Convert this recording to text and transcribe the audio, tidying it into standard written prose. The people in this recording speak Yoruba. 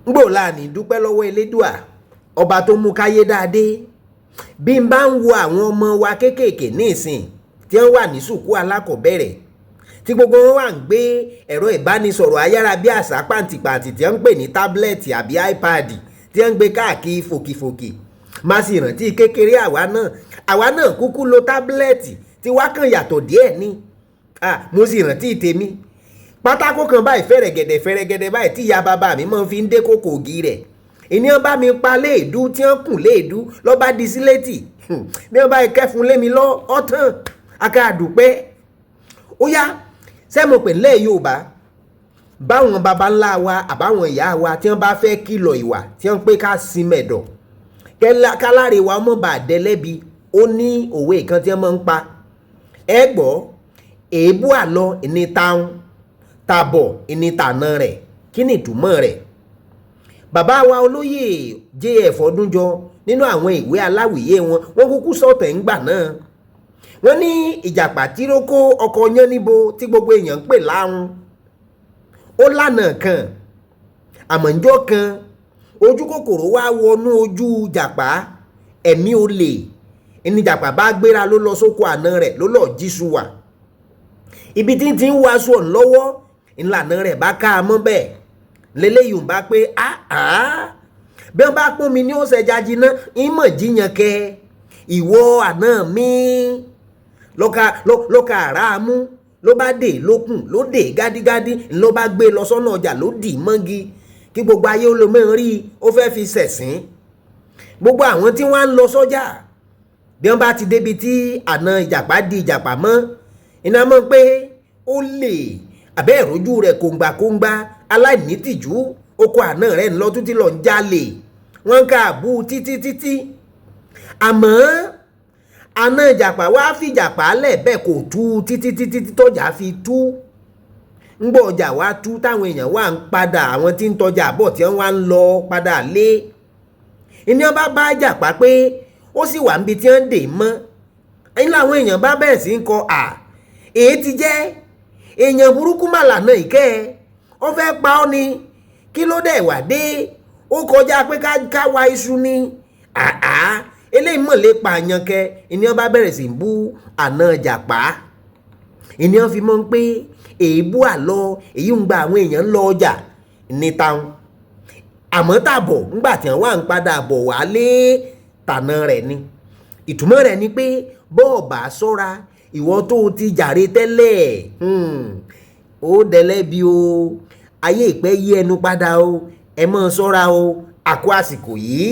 Ngbò láàní dúpẹ́ lọ́wọ́ Elédùà ọba tó mú káyé dáadé. Bí n bá ń wo àwọn ọmọ wa kéékèèké nísìn tí wọ́n wà ní sùkú alákọ̀ọ́bẹ̀rẹ̀, tí gbogbo wọn wà ń gbé ẹ̀rọ ìbánisọ̀rọ̀ ayárabíàṣá pàǹtìpàǹtì tí wọ́n ń pè ní tábìlẹ̀tì àbí iPad tí wọ́n ń gbé káàkiri fòkìfòkì, má sì rántí kékeré àwa náà. Àwa náà kúkú lo tábìlẹ̀tì tí wá kàn yàtọ̀ díẹ̀ ni. Mo sì rántí tèmi, pátákó kan báyìí fẹ̀rẹ̀gẹ̀dẹ̀ fẹ̀rẹ̀gẹ̀dẹ̀ báyìí tí ìyá bàbá mi máa fi ń dé kòkò ògì rẹ̀. Ìní wọn bá mi pa léèdú tí wọ́n kùn léèdú lọ́ba di síléètì bí wọ́n bá kẹ́fun lé mi lọ ọ̀tàn akáàdùpẹ́. Ó yá, sẹ́mo pè ńlẹ̀ Yorùbá, báwọn baba ńlá wa àbáwọn ìyá wa tí wọ́n bá fẹ́ kìlọ̀ ìwà tí wọ́n pé ká sin mẹ̀dọ̀ káláre wa ọmọ bá dẹlẹ́bi, ó ní òwe kan tí wọ́n máa ń pa. Ẹ gbọ́, èébú àlọ ìní táwọn tàbọ̀ ìní tàná rẹ̀. Kí ni ìtumọ̀ rẹ̀? Bàbá wa olóyè J.F. Ọdúnjọ, nínú àwọn ìwé aláwìyé wọn, wọ́n kúkú sọ̀tẹ̀ ńgbà náà. Wọ́n ní ìjàpá tírókó ọkọ̀ yánníbo tí gbogbo èèyàn ń pè láhùn, ó lànà kan. Àmọ́ ńjọ́ kan, ojú kòkòrò wá wọnú ojú jàpá, ẹ̀mí olè ẹni. Jàpá bá gbéra, ló lọ sóko àná rẹ̀, ló lọ́ọ́ jíṣu wà. Ibi tí ń ti ń waṣọ ọ̀hún lọ́wọ́, ńlànà rẹ̀ bá ká a mọ́ bẹ́ẹ̀. Lélẹ́yìí ń bá pé áá, bí wọ́n bá pọ́n mi ní ọ̀sẹ̀ jajiná ìmọ̀ jíyan kẹ ìwọ àná mi lọ́ka àràmú, ló bá dé lókun, ló dé gádígádí, ló bá gbé lọ sọ́nà ọjà, ló dì mọ́gi kí gbogbo ayé ó lè mọ̀ rí. Ó fẹ́ fi ṣẹ̀sín gbogbo àwọn tí wọ́n á ń lọ sọ́jà. Bí wọ́n bá ti débi tí àna ìjàpá di ìjàpá mọ́, iná mọ̀ pé ó lè àbẹ́ ìrójú rẹ̀ kóńgbàkóńgbà, aláìnítìjú, oko àná rẹ̀ ńlọ títí lọ ń jalè. Wọ́n ń ka àbú títí títí, àmọ́ àna ìjàpá wá fìjàpá lẹ̀ bẹ́ẹ̀, kò tú títí títí tọ́jà fi tú. Ńgbọ́ ọjà wá tú, táwọn èèyàn wá ń padà, àwọn tí ń tọjà bọ̀ tí wọ́n wá ń lọ padà lé, ìní wọn bá bá jàpá pé ó sì wà níbi tí wọ́n ń dè mọ́. Ẹ̀yìn làwọn èèyàn bá bẹ̀rẹ̀ sí ń kọ à èyí ti jẹ́ èèyàn burúkú mà lànà ìkẹ́ ẹ, ó fẹ́ pa ọ́ ni. Kí ló dẹ̀ wá dé? Ó kọjá pé ká wa iṣu ni. Àá, eléyìí mọ̀ lè pààyàn kẹ. Ìní wọn bá bẹ̀rẹ̀ sí ń bú àna jàpá. Ìní wọn fi mọ́ ń pé èébú àlọ èyí ń gba àwọn èèyàn ń lọ ọjà ní táwọn, àmọ́ tàbọ̀ ńgbà tí wọ́n wà ń padà bọ̀ wálé, tànà rẹ̀ ni. Ìtumọ̀ rẹ̀ ni pé bọ́ọ̀bà sọ́ra, ìwọ tó o ti jàre tẹ́lẹ̀, ó dẹlẹ́bi o. Ayé ìpẹ́ yí ẹnu padà o. Ẹ mọ́ sọ́ra o. Àkó àsìkò yìí.